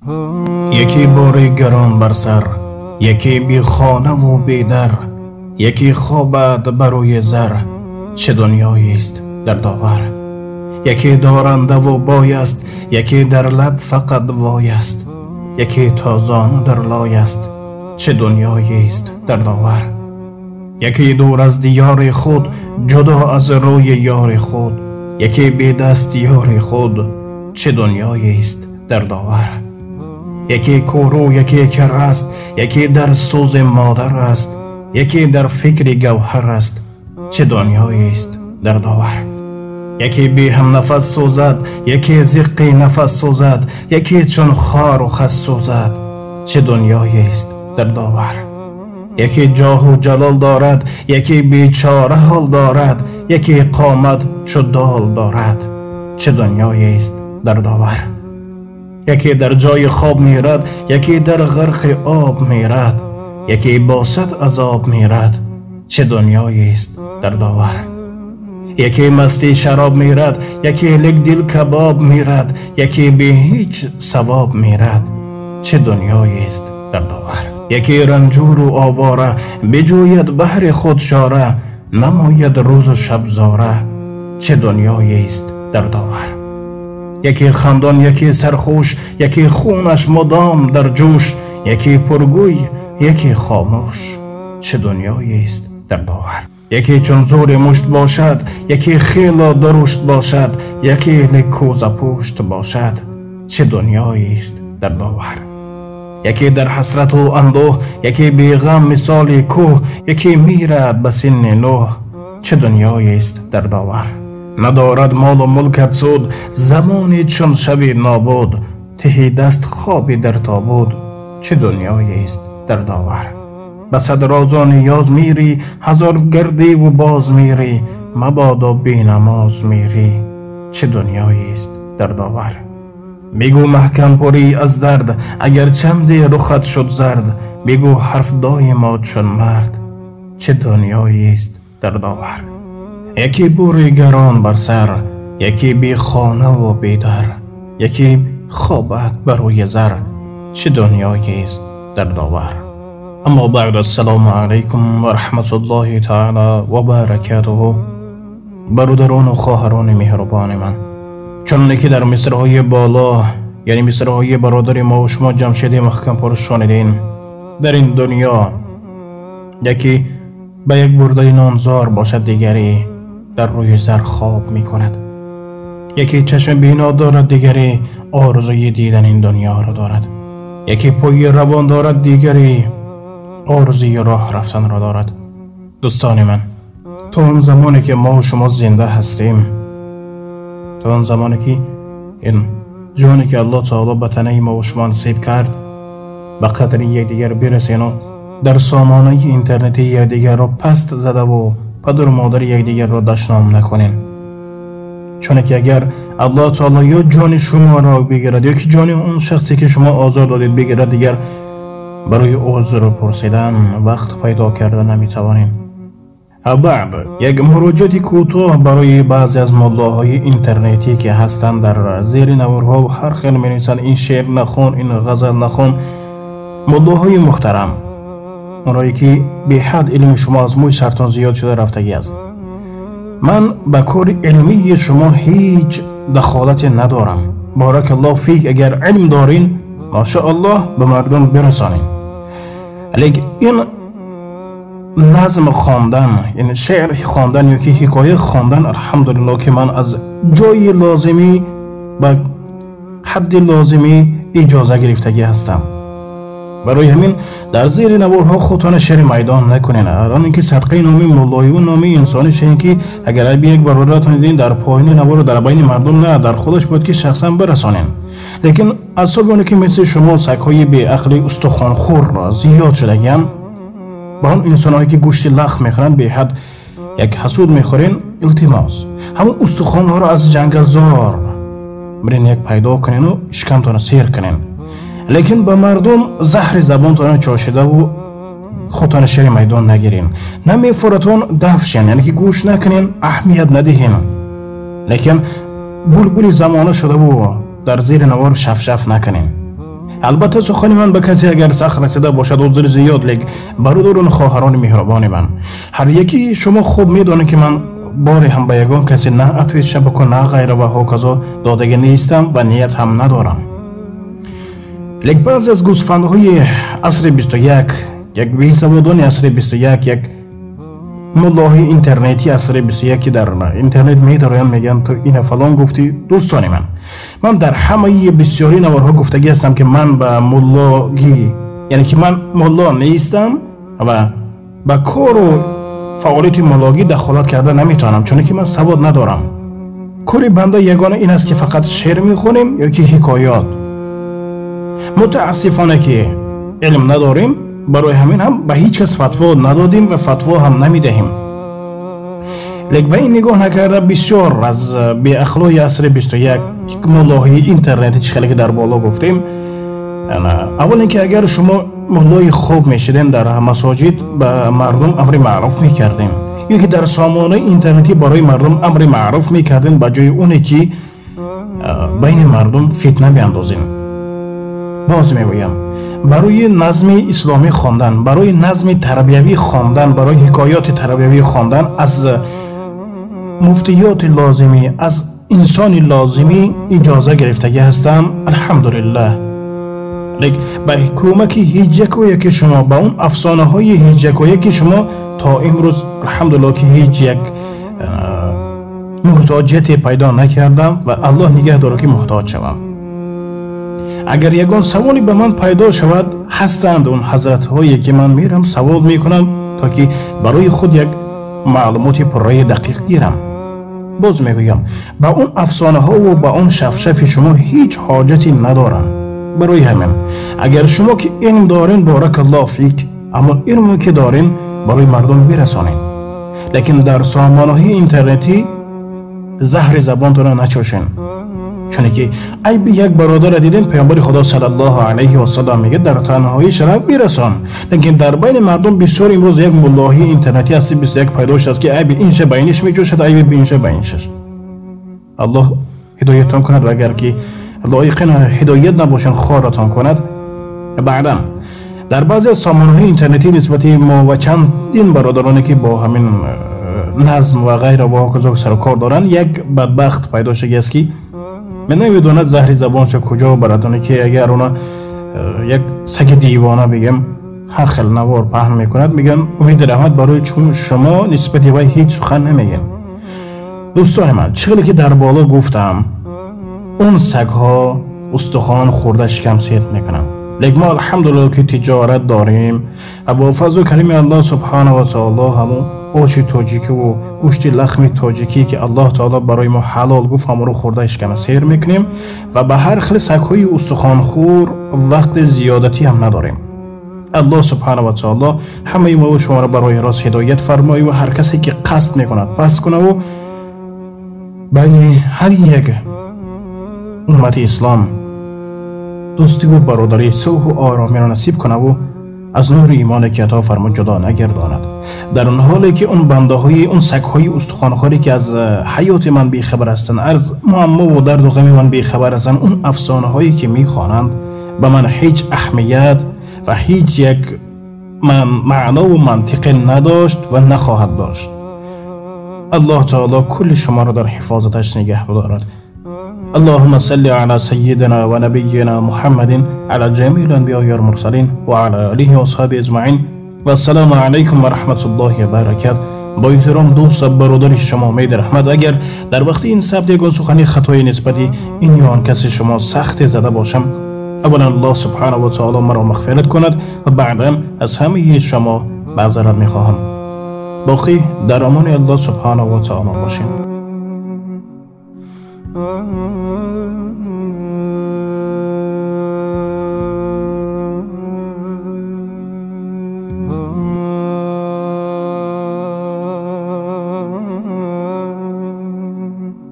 Яке бори гарон бар сар, яке бе хона ва бе дар, яке хобад бар рӯи зар, чӣ дунёест дардовар. Яке доранда ва бой аст, яке дар лаб фақат вой аст, яке тозон дар лой аст, чӣ дунёест дардовар. Яке дур аз диёри худ, ҷудо аз рӯи ёри худ, яке бе даст ёри худ, чӣ дунёест дардовар. Яке кӯру яке кар аст, яке дар сӯзи модар аст, яке дар фикри гавҳар аст, чӣ дунёест дардовар. Яке бе ҳамнафас сӯзад, яке зиққи нафас сӯзад, яке чун хору хас сӯзад, чӣ дунёест дардовар. Яке ҷоҳу ҷалол дорад, яке бечора ҳол дорад, яке қомат чу дол дорад, чӣ дунёест дардовар. Яке дар ҷои хоб мерад, яке дар ғарқи об мерад, яке бо сад азоб мерад, чӣ дунёест дардовар. Яке масти шароб мерад, яке лек дил кабоб мерад, яке бе ҳеҷ савоб мерад, чӣ дунёест дардовар. Яке ранҷуру овора, биҷӯяд баҳри худ чора, намояд рӯзу шаб зора, чӣ дунёест дардовар. Яке хандон, яке сархӯш, яке хунаш мудом дар ҷӯш, яке пургӯй, яке хомӯш, чӣ дунёест дардовар. Яке чун зӯри мушт бошад, яке хело дурушт бошад, яке лек кӯзапушт бошад, чӣ дунёест дардовар. Яке дар ҳасрату андӯҳ, яке беғам мисоли кӯҳ, яке мирад ба синни нӯҳ, чӣ дунёест дардовар. Надорад молу мулкат суд, замоне чун шави нобуд, тиҳи даст хоби дар тобуд, чӣ дунёест дардовар. Ба сад розу ниёз мирӣ, ҳазор гардиву боз мирӣ, мабодо бенамоз мирӣ, чӣ дунёест дардовар. Бигӯ маҳкампурӣ аз дард, агар чанде рухат шуд зард, бигӯ ҳарф доимо чун мард, чӣ дунёест дардовар. Яке бори гарон бар сар, яке бе хонаву бе дар, яке хобад бар рӯи зар, чӣ дунёест дардовар. Аммо баъд, ассалому алайкум ва раҳматуллоҳи таала ва баракатуҳу. Бародарону хоҳарони меҳрубони ман, чуноне ки дар мисраҳои боло, яъне мисраҳои бародари мо ва шумо Ҷамшеди Маҳкампур шунидем, дар ин дунё яке ба як бурдаи нонзор бошад, дигаре дар рӯи зар хоб мекунад. Яке чашми бино дорад, дигаре орзуи дидани ин дунёро дорад. Яке пои равон дорад, дигаре орзуи роҳ рафтанро дорад. Дӯстони ман, то он замоне ки мо шумо зинда ҳастем, то он замоне ки ин ҷоне ки Аллоҳ таоло ба танаи мо ва шумо насиб кард, ба қадри якдигар бирасену дар сомонаи интернетии якдигарро паст задаву падару модари якдигарро дашном накунем. Чуне ки агар Аллоҳ таоло ё ҷони шуморо бигирад, ё ки ҷони он шахсе ки шумо озор додед бигирад, дигар барои узр пурсидан вақт пайдо карда наметавонем. Баъд як муроҷиати кӯтоҳ барои баъзе аз муллоҳои интернетӣ ки ҳастанд, дар зери наворҳо ҳар хел менависанд: ин шеър нахон, ин ғазал нахон. Муллоҳои муҳтарам, оное ки беҳад илми шумо аз мӯи сартон зиёд шуда рафтагӣ аст, ман ба кори илмии шумо ҳеҷ дахолате надорам. Боракаллоҳ фик, агар илм дорин, машааллоҳ, ба мардум бирасонед. Лекин ин назм хондан, яъне шеър хондан ё ки ҳикоя хондан, алҳамдулиллоҳ, ки ман аз ҷои лозимӣ ба ҳадди лозимӣ иҷоза гирифтагӣ ҳастам. Барои ҳамин дар зери наворҳо худтона шери майдон накунед. Он ки садқаи номи муллоиву номи инсони шаен, ки агар айби як бародаратон дидин, дар поёни наворро дар байни мардум на, дар худаш бояд ки шахсан бирасонем. Лекин аз сабаби оне ки мисли шумо сагҳои беақли устухонхӯр зиёд шудагианд, ба он инсонҳое ки гӯшти лахт мехӯранд, беҳад як ҳасуд мехӯрен, илтимос, ҳамон устухонҳоро аз ҷангалзор бирен, як пайдо кунену шикамтонро сер кунен. Лекин ба мардум заҳри забонтонро чошидаву худтонро шери майдон нагирен. Намефуратон дафшен, яъне ки гӯш накунен, аҳамият надиҳен. Лекин булбули замона шудаву дар зери навор шафшаф накунем. Албатта сухани ман ба касе агар сахт расида бошад, узр зиёд, лек бародарон, хоҳарони меҳрубони ман, ҳар яки шумо хуб медонед, ки ман боре ҳам ба ягон касе на ответ шабаку, на ғайра ва ҳоказо додагӣ нестам ва ният ҳам надорам. Лек баъзе аз гӯсфандҳои асри 21, як бесаводони асри 21, як муллоҳи интернети асри 21, ки дар интернет медароянд, мегӯянд: «Ту ина фалон гуфтӣ». Дӯстони ман, ман дар ҳамаи бисёри наворҳо гуфтагӣ ҳастам, ки ман ба муллогӣ, яъне ки ман мулло нестам ва ба кору фаъолияти муллогӣ дахолат карда наметавонам, чуне ки ман савод надорам. Кори банда ягона ин аст, ки фақат шеър мехонем ё ки ҳикоят. Мутаассифона, ки илм надорем, барои ҳамин ҳам ба ҳеҷ кас фатво надодем ва фатво ҳам намедиҳем. Лек ба ин нигоҳ накарда, бисёр аз беақлои асри 21, муллоҳои интернети, чӣ хеле ки дар боло гуфтем, аввал ин ки агар шумо муллои хуб мешидем, дар масоҷид ба мардум амри маъруф мекардем ё ки дар сомонаи интернетӣ барои мардум амри маъруф мекардем, ба ҷои оне ки байни мардум фитна биандозем. Боз мегӯям, барои назми исломӣ хондан, барои назми тарбиявӣ хондан, барои ҳикоёти тарбиявӣ хондан аз муфтиёти лозимӣ, аз инсони лозимӣ иҷоза гирифтагӣ ҳастам, алҳамдулиллаҳ. Лек ба кӯмаки ҳеҷ якояки шумо, ба он афсонаҳои ҳеҷ якояки шумо то имрӯз, алҳамдулиллоҳ, ки ҳеҷ як муҳтоҷияте пайдо накардам ва Аллоҳ нигаҳ дорад, ки муҳтоҷ шавам. Агар ягон саволе ба ман пайдо шавад, ҳастанд он ҳазратҳое, ки ман мерам, савол мекунам, то ки барои худ як маълумоти пурраи дақиқ гирам. Боз мегӯям, ба он афсонаҳову ба он шафшафи шумо ҳеҷ ҳоҷате надорам. Барои ҳамин, агар шумо ки илм дорен, боракаллоҳ фик, аммо илме ки дорен, барои мардум бирасонед, лекин дар сомонаҳои интернетӣ заҳри забонтонро начошен, чуне ки айби як бародарро дидем. Паёмбари Худо саллаллоҳу алайҳи васаллам мегӯяд: «Дар танҳоӣ шараф бирасон, лекин дар байни мардум». Бисёр имрӯз як муллоҳии интернетӣ ҳасти 21 пайдо шудааст, ки айби инша ба иниш меҷӯшад, айби инша ба иншаш. Аллоҳ ҳидояттон кунад ва агар ки лоиқи ҳидоят набошанд, хоратон кунад. Баъдан дар баъзе аз сомонаҳои интернетӣ нисбати мо ва чандин бародароне, ки бо ҳамин назм ва ғайра ва ҳоказо сарукор доранд, як бадбахт пайдо шудааст, ки мен намедонад заҳри забонша куҷо барад, оне ки агар она як саги девона бигем, ҳар хел навор паҳн мекунад. Мегӯянд: «Умеди Раҳмат, барои чун шумо нисбати вай ҳеҷ сухан намегӯем?» Дӯстони ман, чӣ хеле ки дар боло гуфтам, он сагҳо устухон хӯрда шикам сер мекунанд, лек мо, алҳамдулилло, ки тиҷорат дорем ва бо фазлу карими Аллоҳ субҳанаҳу ва таоло ҳамун оши тоҷикиву гӯшти лахми тоҷикӣ, ки Аллоҳ таоло барои мо ҳалол гуфт, ҳамонро хӯрда шикама сер мекунем ва ба ҳар хел сагҳои устухонхӯр вақти зиёдатӣ ҳам надорем. Аллоҳ субҳанаҳу ва таоло ҳамаи мову шуморо барои рост ҳидоят фармояд ва ҳар касе ки қасд мекунад, паст кунаву байни ҳар як уммати ислом дӯстиву бародарӣ, сулҳу оромиро насиб кунаву аз нури имоне, ки ато фармуд, ҷудо нагардонад. Дар он ҳоле ки он бандаҳои он сагҳои устухонхоре, ки аз ҳаёти ман бехабар ҳастанд, аз муаммову дарду ғами ман бехабар ҳастанд, он афсонаҳое ки мехонанд, ба ман ҳеҷ аҳамият ва ҳеҷ як маънову мантиқе надошт ва нахоҳад дошт. Аллоҳ таоло кулли шуморо дар ҳифозаташ нигаҳ бидорад. اللهم صل على سيدنا ونبينا محمد، على جميع الأنبياء والمرسلين، وعلى آله وأصحابه أجمعين، والسلام عليكم ورحمة الله وبركاته. با احترام، دوست برادر شما امید رحمت. اگر در وقت این ثبت یگان سخنی خطای نسبتی این یا آن کسی شما سخت زده باشم، اولا الله سبحانه و تعالی مرا مغفرت کند و بعدا از همه شما معذرت میخواهم. باقی در امان الله سبحانه و تعالی باشیم.